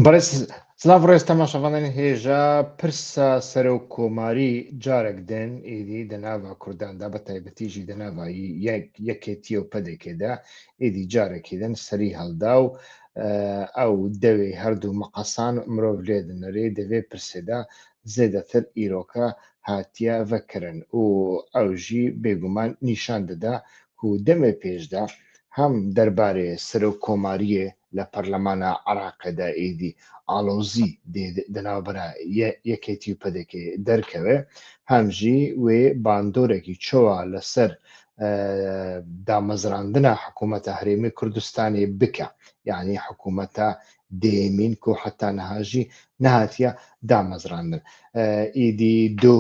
بەڕێز سلااو ڕێز تەماشاوانانی هێژا، پرسە سەرۆک کۆماری جارێک دێن ئیدی دەناڤ کورداندا، بە تایبەتیژی دەناڤ یەکێتی و پەدێکێدا ئیدی جارێکی دەن سەری هەڵدا و ئەو دەوێ هەردوو مەقەسان مرۆڤ لێ دنەرێ دەوێ پرسێدا زێدەتر ئیرۆکە هاتیە ڤەکرن و ئەوژی بێگومان نیشان دەدا کو دەمێ پێشدا هەم دەربارەێ سەرۆک کۆماریێ لە پەرلەمانا عراقێدا ئیدی ئاڵۆزی دێ دەناوبەرا یەکێتی و پەدەکێ دەرکەوێ، هەمژی وێ باندۆرێکی چۆوا لەسەر دامەزراندنا حکوومەتە هەرێمی کوردستانێ بکە، یعنی حکوومەتە دێمین کو حەتا نهاژی نهاتیە دامەزراندن. ئیدی دو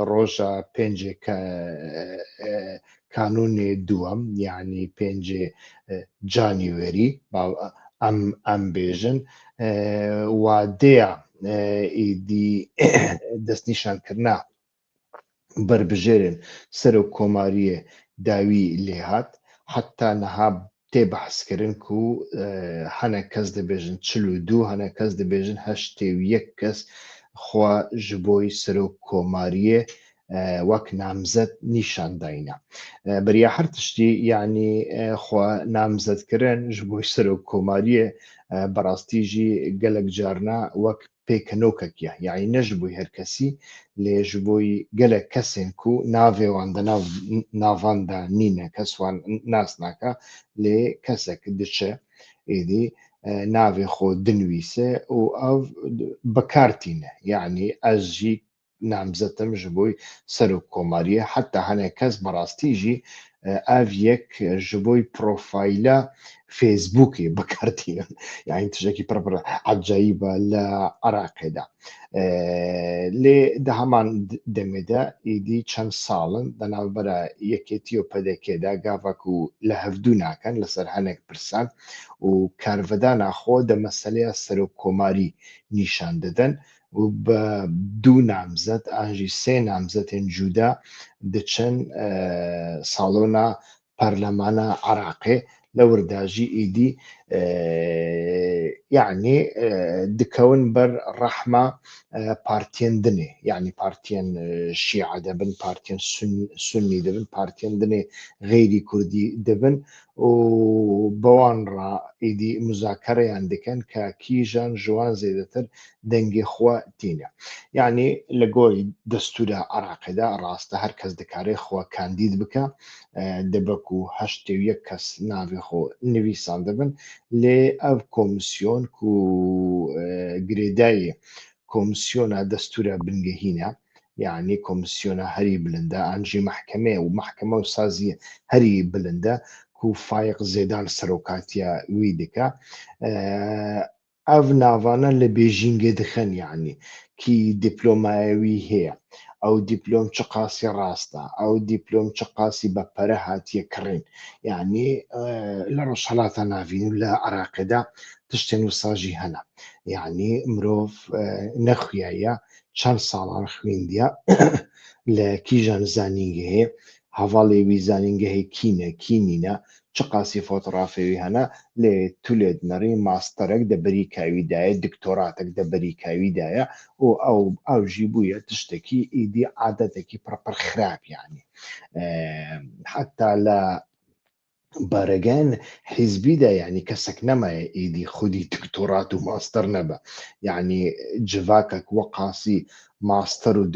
ڕۆژە پێنجێ کانونێ دووەم، یعنی پێنجێ جانیوەری ئەم ئەم بێژن وادەیە ئیدی دەستنیشانکردنا بەربژێرن سەرۆک کۆماریێ داوی لێهات. حتا نەها تێ بەحسکردن کو هەنە کەس دەبێژن 42، هەنە کەس دەبێژن 81 کەس خوا ژبۆی سەرۆک کۆماریێ وەک نامزەد نیشان داینە. بەریا هەر تشتی یعنی خوا نامزەدکردن ژبۆی سەرۆک کۆماریێ بەڕاستیژی گەلک جارنا وەک پێکەنۆکەکیە، یعنی نەژ بووی هەر کەسی لێ ژبۆی گەلک کەسێن کو ناڤێوان دە ناو ناڤاندا نینە، کەسوان ناس ناکە، لێ کەسێک دچێ ئیدی ناوێ خۆ دنویسێ و ئەو بەکارتینە، یعنی ئەژی نامزەتم ژبۆی سەرۆک کۆماریە. حتا هەنێک کەس بەڕاستیژی ئاv یەک ژبۆی پرۆفایلە فەیسبووکێ بەکارتینن، یعنی تشتێکی پڕ پڕ عەجایبە لە عراقێدا. لێ دە هەمان دەمێدا ئیدی چەند ساڵن دەناوبەرە یەکێتی و پەدەکێدا گاڤک و لە هەڤدوو ناکەن لەسەر هەنێک پرسان و کارڤەدانا خۆ دە مەسەلەیە سەرۆک کۆماری نیشان دەدەن و بە دوو نامزەد ئانژی سێ نامزەتێن جودا دچن ساڵۆنا پەرلەمانە عراقێ. لە ورداژی ئیدی یعنی دکەون بەر ڕەحمە پارتیەن دنێ، یعنی پارتیەن شیعە دەبن، پارتیەن سنی دەبن، پارتیەن دنێ غەیری کوردی دەبن و بەوان ڕا ئیدی مزاکەرەیان دەکەن کە کیژان ژوان زێدەتر دەنگێ خوە تینە. یعنی لە گۆری دەستورە عراقێدا ڕاستە هەر کەس دکارێ خوە کاندید بکە، دەبەک و 81 کەس ناوێ خۆ نویسان دەبن، لێ ئەv کۆمسیۆن کو گرێدایی کۆمسیۆنە دەستورە بنگەهینە، یعنی کۆمسیۆنە هەری بلندە ئەنجی محکمەیە و محکمە و سازی هەری بلندە کو فایق زێدان سەرۆکاتیە وی دکە، ئەv ناڤانە لە بێژینگێ دخەن، یعنی کی دیپلۆمایەوی هەیە، ئەو دیپلۆم چ قاسی ڕاستە، ئەو دیپلۆم چ قاسی بە پەرە هاتیە کڕین. یعنی لە ڕۆژهەڵاتە ناڤین و لە عراقێدا تشتێن وساژی هەنە، یعنی مرۆڤ نەخویایە چەند ساڵان خوێندیە لە کیژان زانینگەهێ، هەڤاڵێوی زانینگەهێ کینە کی نینە، چ قاسی فۆتۆڕافێوی هەنە، لێ تولێت نەڕی ماستەرەک دە بەریکاویدایە، دکتۆراتەک دە بەریکاویدایە و ئەو ئەوژی بوویە تشتێکی ئیدی عادەتێکی پڕپڕ خراپ. یعنی حتا لە بارەگان حیزبیدا یعنی کەسێک نەمایە ئیدی خودی دکتۆرات و ماستەر نەبە، یعنی جڤاکەک وەقاسی ماستەر و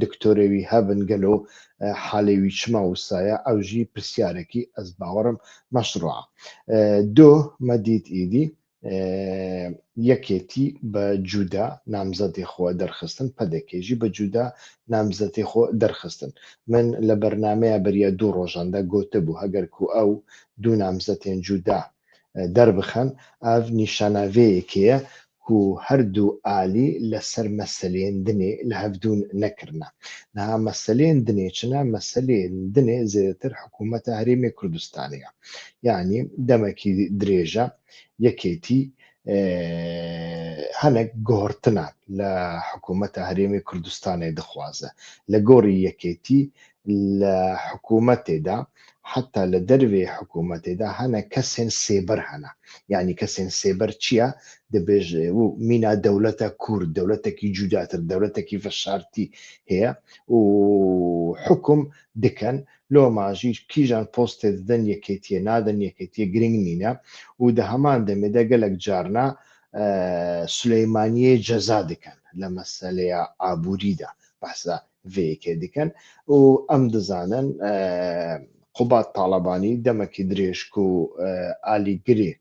دکتۆرەوی هەبن گەلۆ حالێوی چما وسایە؟ ئەوژی پرسیارێکی ئەس باوەڕم مەشروعە. دۆ مەدیت ئیدی یەکێتی بە جودا نامزەدی خۆ دەرخستن، پەدەکێژی بە جودا نامزەتی خۆ دەرخستن. من لە بەرنمەیە بەریە دوو ڕۆژاندا گۆتە بوو هەگەر کو ئەو دوو نامزەتێن جودا دەربخەن ئەv نیشاناڤەیەکەیە کو هەردوو ئالی لەسەر مەسەلێن دنێ لە هەڤدوون نەکردنە. نها مەسەلێن دنێ چنە؟ مەسەلێن دنێ زێدەتر حکوومەتە هەرێمی کوردستانەیە. یعنی دەمەکی درێژە یەکێتی هەنێک گۆڕتنە لە حکوومەتە هەرێمی کوردستانێ دخوازە. لە گۆڕی یەکێتی لە حکوومەتێدا حەتا لە دەرڤێ حکوومەتێدا هەنە کەسێن سێبەر هەنە. یانی کەسێن سێبەر چییە؟ دەبێژ و مینا دەولەتە کورد، دەولەتەکی جوداتر، دەولەتەکی ڤەشارتی هەیە و حوکم دکەن. لۆماژی کیژان پۆستێ ددەن یەکێتیە نادەن یەکێتیە گرنگ نینە و دە هەمان دەمێدا گەلەک جارنا سولەیمانیێ جەزا دکەن لە مەسەلەیا ئابووریدا بەحسا ڤێ یەکێ دکەن و ئەم دزانن قوباد تاڵەبانی دەمەکی درێژ کو ئالیگرێ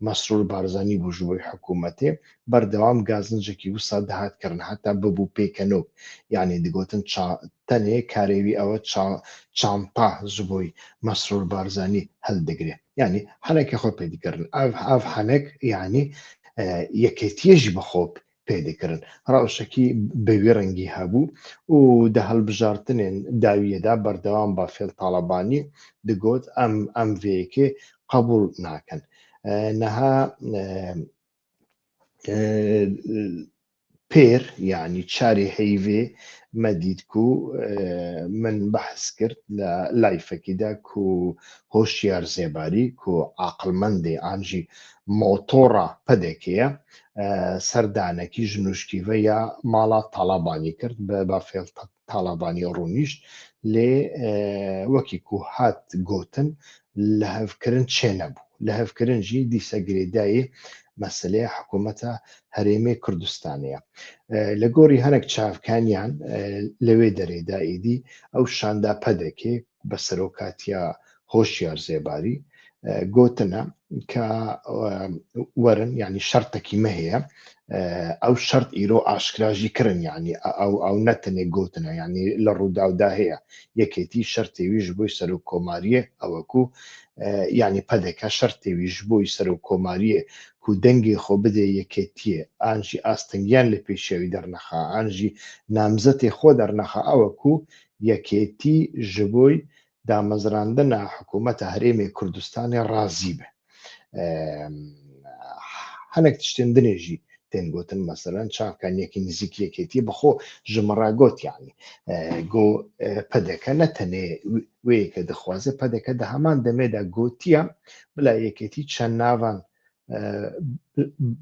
مەسرور بارزانی بوو ژبۆی حکوومەتێ بەردەوام گازنجەکی وسا دهات کردن حتا ببوو پێکەنۆک یعنی دگوتن چا تەنێ کارێوی ئەوە چانتا ژبۆی مەسرور بارزانی هەلدگرێ یعنی حەنەکە خۆ پێ دکردن ئەv ئەv حەنەک یعنی یەکێتیەژی بەخۆ پێ دکردن ڕەوشەکی بەوی ڕەنگی هەبوو و دە هەلبژارتنێن داویەدا بەردەوام بافێل تاڵەبانی دگوت ئەم ئەم ڤێیەکێ قەبوڵ ناکەن نەها پێر یعنی چاری هەیڤێ مەدید کو من بەحس کرد لە لایفەکیدا کو هۆشیار زێباری کو عاقڵمەندێ ئانژی مۆتۆڕا پەدەکەیە سەردانەکی ژنوشکیڤە یا ماڵا تاڵابانی کرد بە بافێڵ تاڵابانی ڕوونیشت لێ وەکی کو هات گۆتن لەهەڤکردن چێ نەبوو لەهەڤکردن ژی دیسە گرێدایی مەسلەیە حکوومەتە هەرێمێ کوردستانەیە لە گۆری هەنێک چاوکانیان لەوێ دەرێدا ئیدی ئەو شاندا پەدەکێ بە سەرۆکاتیا هۆشیار زێباری گۆتنە کە وەرن یعنی شەرتەکی مە هەیە ئەو شەرت ئیرۆ ئاشکراژی کردن یعنی ئەو ئەو نەتەنێ گۆتنە یعنی لە ڕووداودا هەیە یەکێتی شەرتێویش بۆی سەرۆک کۆماریە ئەوەکو یعنی پەدەکە شەرتێویش بۆی سەرۆک کۆماریە کو دەنگێ خۆ بدێ یەکێتیە ئانژی ئاستەنگیان لە پێشیاوی دەرنەخا ئانژی نامزەتێ خۆ دەرنەخا ئەوەکو یەکێتی ژبۆی دامەزراندنا حکوومەتە هەرێمێ کوردستانێ ڕازی بێ. هەنێک تشتێن دنێژی تێن گوتن مەسەلەن چاوکانیەکی نزیک یەکێتی بەخۆ ژمەڕا گۆت یعنی گۆ پەدەکە نەتەنێ وەیەکە دەخوازێ پەدەکە دە هەمان دەمێدا گۆتیە بلا یەکێتی چەند ناوان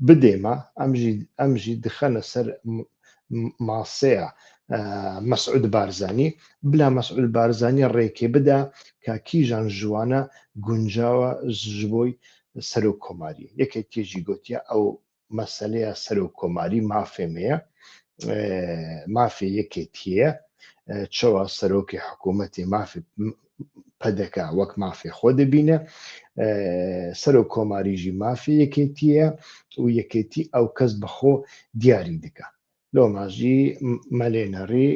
بدێمە ئەمژی ئەمژی دخەنە سەر ماسەیە مەسعود بارزانی بلا مەسعود بارزانی ڕێکێ بدا کە کیژان ژوانە گونجاوە ژبۆی سەرۆک کۆماری یەکێک تێژی گوتیە ئەو مەسەلەیە سەرۆک کۆماری مافێمەیە مافێ یەکێتیە چەوە سەرۆکی حکوومەتی مافی پەدەکە وەک مافی خۆ دەبینە سەرۆک کۆماریژی مافی یەکێتیە و یەکێتی ئەو کەس بەخۆ دیاری دکە لۆماژی مەلێنەڕی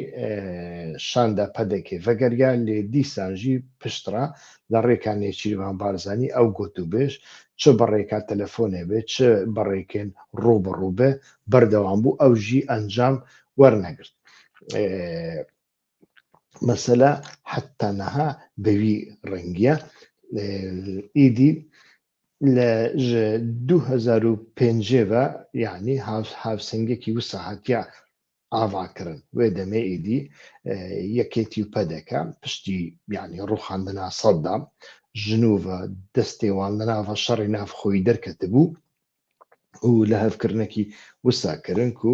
شاندا پەدەکێ ڤەگەریا لێ دیسانژی پشتڕا لە ڕێکا نێچیرڤان بارزانی ئەو گۆتوبێژ چ بە ڕێکا تەلەفۆنێ بێ چ بە ڕێکێن ڕوو بە ڕوو بێ بەردەوام بوو ئەو ژی ئەنجام وەرنەگرت. مەسەلە حتا نەها بەوی ڕەنگیە ئیدی لە 2005 یعنی هاوسەنگێکی وسا هاتیا ئاڤاکردن وێ دەمێ ئیدی یەکێتی و پەدەکە پشتی یعنی ڕوخاندنا سەدام ژنوڤە دەستێوان لە ناڤە شەڕی ناوخۆی دەرکەتبوو و لە هەڤکردنەکی وسا کردن کو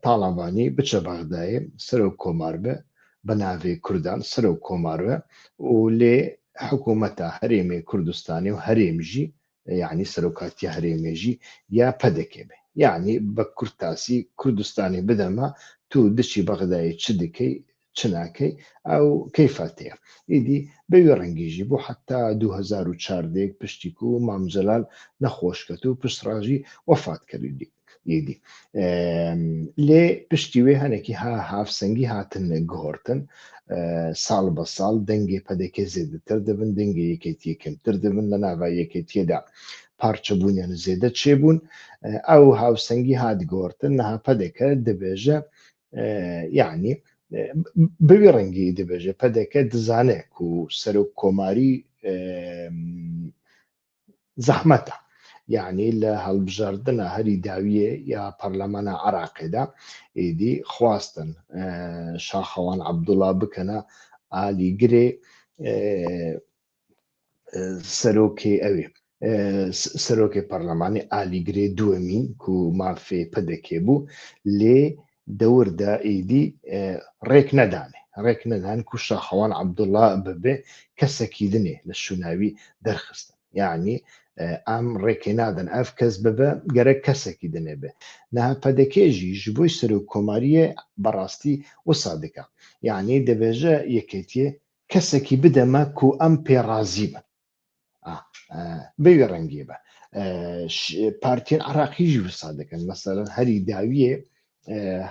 تاڵابانی بچە بەغدایێ سەرۆک کۆمار بێ بە ناوێ کوردان سەرۆک کۆمار بێ و لێ حکوومەتە هەرێمێ کوردستانی و هەرێمژی یعنی سەرۆکاتی هەرێمێژی یا پەدەکێ بێ یعنی بە کورتاسی کوردستانی بدەمە تو دچی بەغدایێ چ دکەی چ ناکەی ئەو کەیفاتەیە ئیدی بەوی ڕەنگیژی بۆ حتا 2014 پشتی کو مام جەلال نەخۆش کەت و پشت ڕاژی وەفات کردی ئیدی لێ پشتی وێ هەنێکی ها هاوسەنگی هاتن گۆڕتن ساڵ بە ساڵ دەنگێ پەدەکێ زێدەتر دەبن دەنگێ یەکێتیە کەمتر دەبن لە ناڤا یەکێتیەدا پارچە بوونیان زێدە چێبوون ئەو هاوسەنگی هات گۆڕتن نەها پەدەکە دەبێژە یعنی بەوی ڕەنگی دەبێژێ پەدەکە دزانێک و سەرۆک کۆماری زەحمەتە یعنی لە هەڵبژاردنە هەری داویە یا پەرلەمانە عراقێدا ئیدی خواستن شاخەوان عەبدوڵا بکەنە ئالیگرێ. سەرۆکێ ئەوێ سەرۆکێ پەرلەمانی ئالیگرێ دووەمین کو مافێ پەدەکێ بوو لێ دەوردا ئیدی ڕێک نەدانێ ڕێک نەدان کو شاخەوان عەبدوڵا ببێ کەسەکی دنێ لە شوناوی دەرخستن یعنی ئەم ڕێکێ نادەن ئەف کەس ببە گەرەک کەسێکی دنێ بێ نها پەدەکێژی ji بۆی سەرۆک کۆماریە بەڕاستی وسا دکا یعنی دەبێژە یەکێتیە کەسێکی بدەمە کو ئەم پێ ڕازی بن بەوی ڕەنگێ بە پارتیان عراقیژی وسا دەکەن مەسەرەن هەری داویە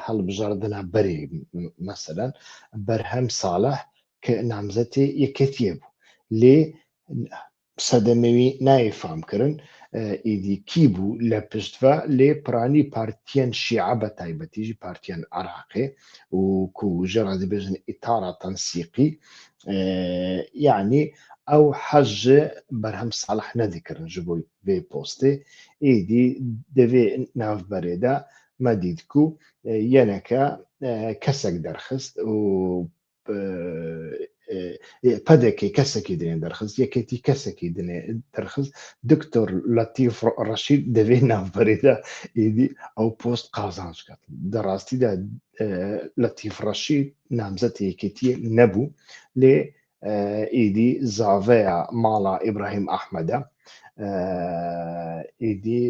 هەڵبژاردنە بەرێ مەسەرەن بەرهەم ساڵح کە نامزەتێ یەکەتیە بوو لێ سەدەمەوی نایێ فام کرن ئیدی کی بوو لە پشتڤە لێ پرانی پارتیەن شیعە بە تایبەتیژی پارتیەن عراقێ و کو ژێ را دبێژن ئیتارا تەنسیقی یعنی ئەو حەز بەرهەم ساڵح نەدکردن ji بۆی vê پۆستێ ئیدی دەvê ناڤبەرێدا مەدید کو یەنەکە کەسێک دەرخست و پەدەکەی کەسێکی دنێ دەرخست، یەکێتی کەسێکی دنێ دەرخست، دکتۆر لەتیف ڕەشید دەبێ ناوبەرێدا ئیدی ئەو پۆست قازانج کات. دە ڕاستیدا لەتیف ڕەشید نامزەتی یەکێتی نەبوو، لێ ئیدی زاڤەیە ماڵا ئیبراهیم ئەحمەدە ئیدی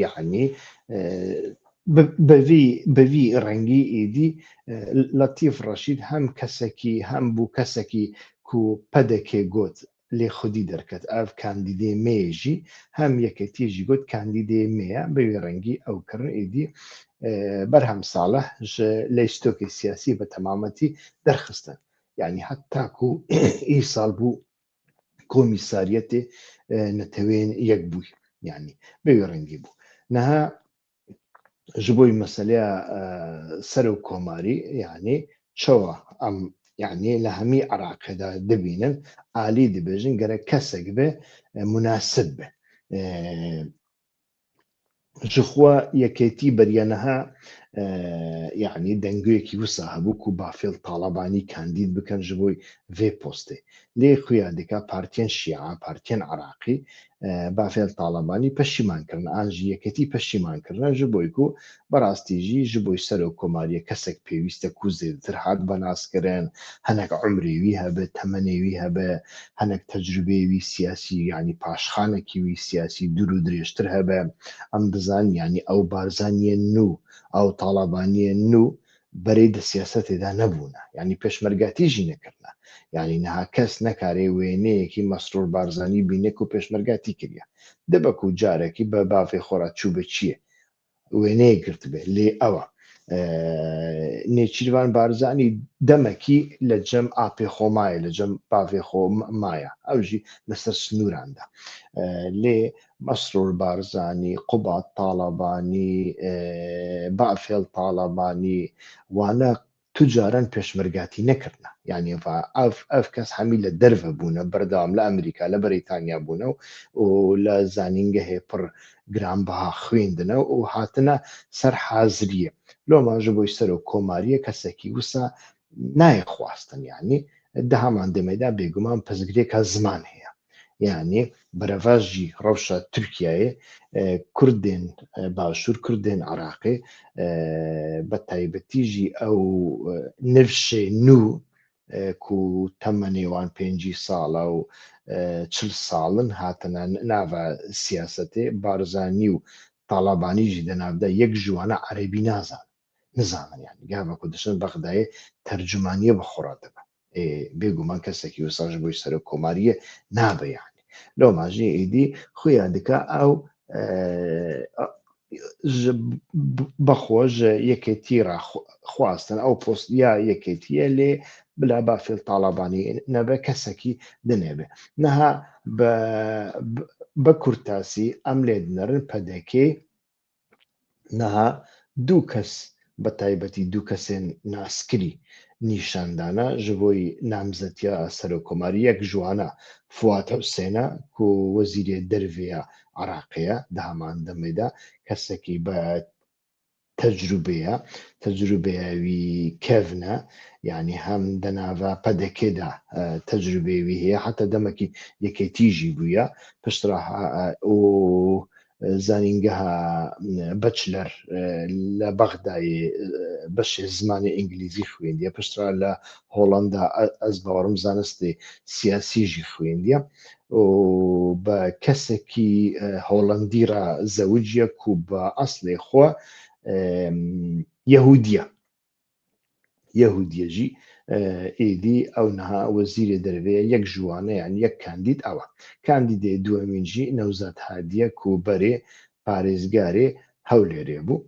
یعنی بەوی بەوی ڕەنگی ئیدی لەتیف ڕەشید هەم کەسەکی هەم بوو کەسەکی کو پەدەکێ گوت لێ خودی دەرکەت ئەv کاندیدێ مێژی هەم یەکێتیژی گوت کاندیدێ مێە بەوی ڕەنگی ئەو کردن ئیدی بەرهەم ساڵح لەیستۆکی سیاسی بە تەمامەتی دەرخستن یعنی هەتاکو ئی ساڵ بوو کۆمیساریەتێ نەتەوێن یەک بووی یعنی بەوی ڕەنگی بوو نەها ji بۆی مەسەلەیە سەرۆک کۆماری یعنی چەوە ئەم یعنی لە هەمی عراقێدا دەبینن ئالی دەبێژن گەرە کەسێک بێ مناسب بێ ژخوا یەکێتی بەریەنەها یعنی دەنگویەکی وسا هەبوو کو بافێڵ تاڵەبانی کاندید بکەن ji بۆی vê پۆستێ لێ خویا دکا پارتیەن شیعە پارتیەن عراقی بافێل تاڵەبانی پەشیمان کردن ئانژی یەکێتی پەشیمان کردن ji بۆی کو بەڕاستیژی ji بۆی سەرۆک کۆماریە کەسێک پێویستە کو زێدتر هات بەناسکردن هەنێک عمرێوی هەبێ تەمەنێوی هەبێ هەنێک تەجروبێوی سیاسی یعنی پاشخانێکی وی سیاسی دوور و درێژتر هەبێ ئەم بزان یعنی ئەو بارزانیە نوو ئەو تاڵەبانیە نوو بەرەی دە سیاسەتێدا نەبوونە یعنی پێشمەرگاتیژی نەکردنە یعنی نها کەس نەکارێ وێنەیەکی مەسرور بارزانی بینێک و پێشمەرگاتی کردە دەبەک و جارێکی بە باڤێ خۆرا چوو بە چییە وێنەیەک گرتبێ لێ ئەوە نێچیرڤان بارزانی دەمەکی لە جەم ئاپێ خۆمایە لە جەم باڤێ خۆ مایە ئەوژی لەسەر سنووراندا لێ مەسرور بارزانی قوباد تاڵەبانی بافێڵ تاڵەبانی وانە توجاران پێشمەرگاتی نەکردنە یعنی ئەف ئەف کەس هەمی لە دەرڤە بوونە بەردەوام لە ئەمریکا لە بەریتانیا بوونە و لە زانینگە هەیە پڕ گرانبەها خوێندنە و هاتنە سەر حازریە لۆماژە بۆی سەرۆک کۆماریە کەسێکی وسا نایە خواستن یعنی دە هەمان دەمێدا بێگومان پزگرێکە زمان هەیە یعنی بەرەڤاژی ڕەوشە تورکیایێ کوردێن باشوور کوردێن عراقێ بە تایبەتیژی ئەو نفشێ نوو کو تەمە نێوان پێنجی ساڵە و چل ساڵن هاتنە ناڤە سیاسەتێ بارزانی و تاڵابانیژی دەناڤدا یەک ژوانە عەرەبی نازان نزانن یعنی گاڤە کو دچن بەغدایێ تەرجومانیە بە خۆڕا دەبەن بێگومان کەسێکی وساژ بۆی سەرۆک کۆماریە نابێ یعنی لۆماژی ئیدی خویا دکا ئەو بەخۆش یەکێتی را خواستن ئەو پۆست یا یەکێتیە لێ بلا بافێل تاڵابانی نەبێ کەسێکی دنێبێ نەها بە کورتاسی ئەم لێ دنەرن پەدەکەی نەها دوو کەس بە تایبەتی دوو کەسێن ناسکری نیشاندانە ji بۆی نامزەتیا سەرۆککۆماری یەک ژوانە فواد حوسێنە کو وەزیرێ دەرڤەیە عراقەیە دە هەمان دەمێدا کەسێکی بە تەجروبەیە، تەجروبەیەوی کەڤنە، یعنی هەم دەناڤا پەدەکێدا تەجروبەیەوی هەیە، حتا دەمەکی یەکێتیژی بووە پشترا و زانینگەها بەچلەر لە بەغدای بەشێ زمانی ئینگلیزی خوێندیە، پشترا لە هۆڵندا ئەز باوەڕم زانستی سیاسیژی خوێندیە و بە کەسێکی هۆڵندی را زەوجیە کو بە ئەسڵێ خۆ یەهودیە. یەهودیە ژی ئیدی ئەو نها وەزیرێ دەرڤەیە یەک ژوانە یان یەک کاندید ئەوە کاندیدێ دووەمین ژی نەوزاد هادیە کو بەرێ پارێزگارێ هەولێرێ بوو.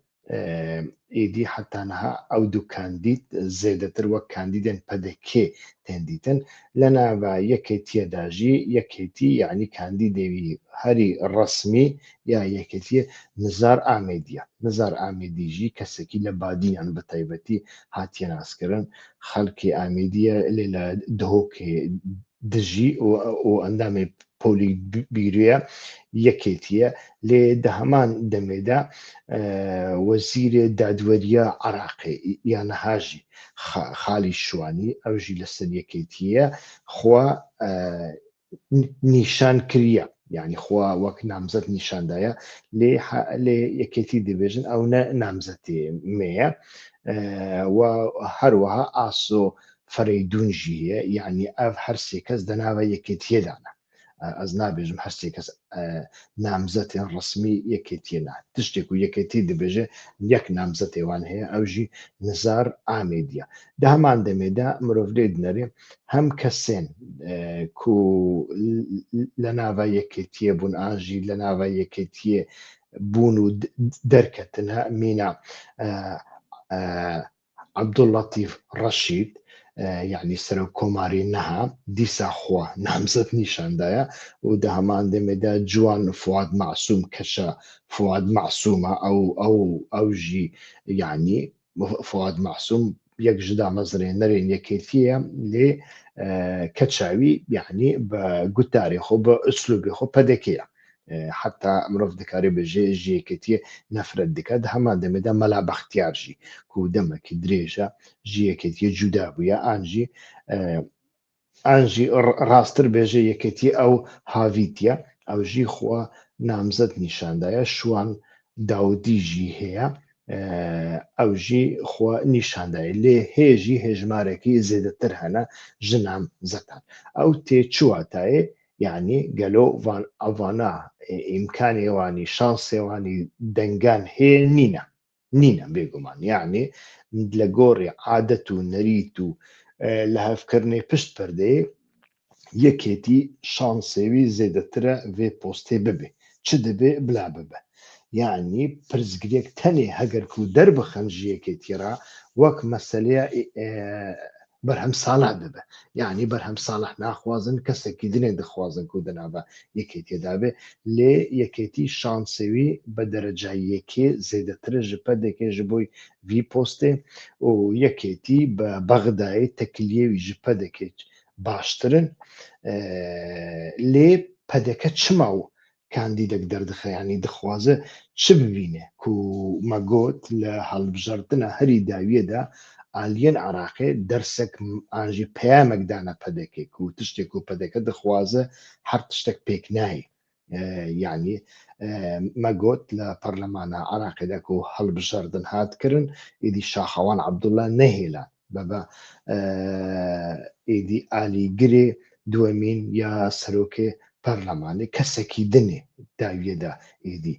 ئیدی حتا نها ئەو دوو کاندید زێدەتر وەک کاندیدێن پەدەکێ تێن دیتن. لە ناڤا یەکێتیەدا ژی یەکێتی یعنی کاندیدێوی هەری ڕەسمی یا یەکێتیە نزار ئامێدیە. نزار ئامێدی ژی کەسێکی لە بادینان بە تایبەتی هاتیە ناسکردن، خەڵکی ئامێدیە لێ لە دهۆکێ دژی و ئەندامی پۆلی بیروە یەکێتیە. لێ دە هەمان دەمێدا وەزیرێ دادوەریە عراقێ یانە هاژی خالی شوانی ئەوژی لەسەر یەکێتیە خوا نیشان کریە، یعنی خوا وەک نامزەد نیشاندایە. لێ لێ یەکێتی دەبێژن ئەو نە نامزەتێ مەیە. و هەروەها ئاسۆ فەرەیدون ژی هەیە، یعنی ئەv هەر سێ کەس دەناوە یەکێتیەدانە. ئەز نابێژم هەر سێ کەس نامزەتێن ڕسمی یەکێتیە نا، تشتێک و یەکێتی دەبێژێ یەک نامزەتێوان هەیە ئەوژی نزار ئامێدیە. دە هەمان دەمێدا مرۆڤ لێ دنەرێ هەم کەسێن کو لە ناڤا یەکێتیە بوون ئاژی لە ناڤا یەکێتیە بوون و دەرکەتنە مینا عەبدولەتیف ڕەشید یعنی سەرۆک کۆماری نەها دیسا خوا نامزەد نیشاندایە و دە هەمان دەمێدا جوان فواد مەعسوم کەشە فواد مەعسومە ئەو ئەو ئەوژی یعنی فواد مەعسوم یەک ژ دامەزرێنەرێن یەکێتیە لێ کەچاوی یعنی بە گوتارێ خۆ بە ئوسلوبێ خۆ پەدەکەیە، حتا مرۆڤ دکارێ بێژێ ژ یەکێتیە نەفرەت دکات. هەمان دەمێدا مەلا بەختیار ژی کو دەمەکی درێژە ژ یەکێتیە جودا بووە، ئانژی ئانژی ڕاستتر بێژە یەکێتی ئەو هاویتیە ئەو ژی خوا نامزەد نیشاندایە. شوان داودی ژی هەیە ئەو ژی خوا نیشاندایە. لێ هێژی هێژمارێکی زێدەتر هەنە ژنام زەتان ئەو تێ چواتایێ یعنی گەلۆ ڤان ئەڤانا ئیمکانێوانی شانسێوانی دەنگان هەیە نینە نینە بێگومان، یعنی لە گۆڕی عادەت و نەریت و لە هەفکردنێ پشت پەردەیە یەکێتی شانسێوی زێدەترە vê پۆستێ ببێ چ دەبێ بلا ببە، یعنی پرسگرێک تەنێ هەگەر کو دەربخەن ژ یەکێتی ڕا وەک مەسەلەیە بەرهەم ساڵح دەبێ، یعنی بەرهەم ساڵح ناخوازن کەسێکی دنێ دەخوازن کو دەناوە یەکێتیەدا بێ. لێ یەکێتی شانسێوی بە دەرەجە یەکێ زێدەترە ژ پەدێکێ ژ بۆی ڤی پۆستێ و یەکێتی بە بەغدای تەکلیەوی ژ پەدێکێ باشترن. لێ پەدەکە چما و کاندیدێک دەردخە، ینی دخوازە چ ببینێ کو مەگۆت لە هەڵبژاردنە هەری داویەدا ئالیەن عراقێ دەرسێک ئانژی پەیامێک دانە پەدەکێک و تشتێک و پەدەکە دخوازە هەر تشتێک پێک نایە. یعنی مەگۆت لە پەرلەمانە عراقێدا و هەڵبژاردن هاتکردن ئیدی شاخەوان عەبدوڵڵا نەهێلان بەبە ئیدی ئالیگرێ دووەمین یا سەرۆکێ پەرلەمانێ کەسێکی دنێ داویەدا ئیدی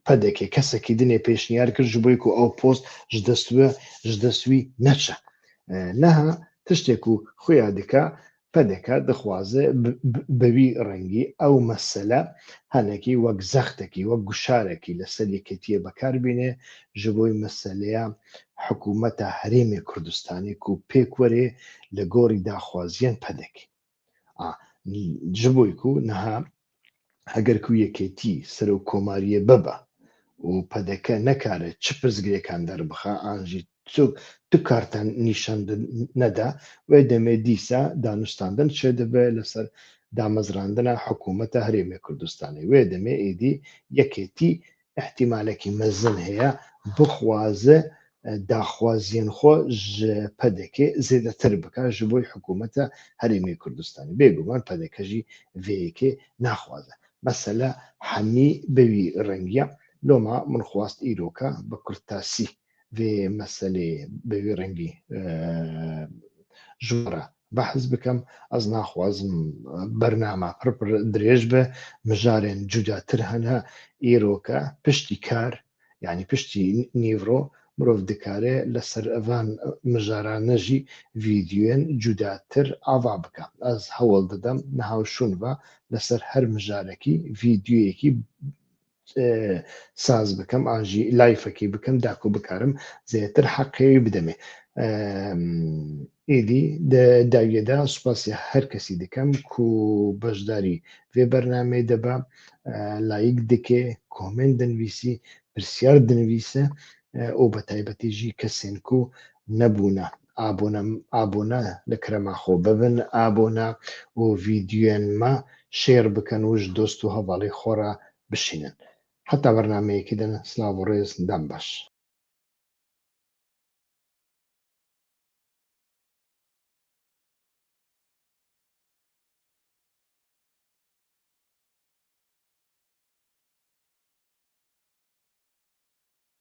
پەدەکێ کەسێکی دنێ پێشنیار کرد ji بۆی و ئەو پۆست ji دەستوە ji دەستوی نەچە. نەها تشتێک و خویا دکا پەدەکە دخوازێ بەوی ڕەنگی ئەو مەسەلە هەنێکی وەک زەختێکی وەک گوشارێکی لەسەر یەکێتیە بەکاربینێ ji بۆی مەسەلەیە حکوومەتە هەرێمی کوردستانی و پێک وەرێ لە گۆڕی داخوازیان پەدەکی ji بۆی و نەها ئەگەر کو یەکێتی سەرۆک کۆماریە ببە و پەدەکە نەکارێت چ پرسگرێکان دەربخە ئانژی تو کارتان نیشان نەدا وێ دەمێ دیسا دانوستاندن چێ دەبێ لەسەر دامەزراندنە حکوومەتە هەرێمی کوردستانی وێ دەمێ ئیدی یەکێتی ئیحتیمالەکی مەزن هەیە بخوازێ داخوازیەن خۆ ژ پەدەکێ زێدەتر بکا ژ بۆی حکوومەتە هەرێمی کوردستانی. بێگومان پەدەکەژی ڤێ یەکێ ناخوازە. مەسەلە هەمی بەوی ڕەنگیە. لۆما من خواست ئیرۆکە بە کورتاسی ڤێ مەسەلێ بەوی ڕەنگی ژوەرە بەحس بکەم. ئەز ناخوازم بەرنامە پڕ پڕ درێژ بێ، مژارێن جوداتر هەنە. ئیرۆکە پشتی کار یعنی پشتی نیڤرۆ مرۆڤ دکارێ لەسەر ئەڤان مژارانەژی ڤیدیۆێن جوداتر ئاڤا بکە. ئەز هەوڵ دەدەم نەهاو شوون ڤە لەسەر هەر مژارەکی ڤیدیۆیەکی ساز بکەم ئاژی لایفەکی بکەم داکو بکارم زیاتر حەقێوی بدەمێ. ئیدی داویەدا سوپاسی هەر کەسی دەکەم کو بەشداری vê بەرنامەی دەبە، لایک دکێ، کۆمێنت دەنویسی، پرسیار دەنویسە و بە تایبەتیژی کەسێن کو نەبوونە ئابۆنە ئابۆنە لە کرەماخۆ ببن ئابۆنە و ڤیدیۆێن مە شێر بکەن وش دۆست و هەڤاڵی خۆرا بشینن. حتا بەرنامەیەکی دەن سلااو و ڕێز دەم باش.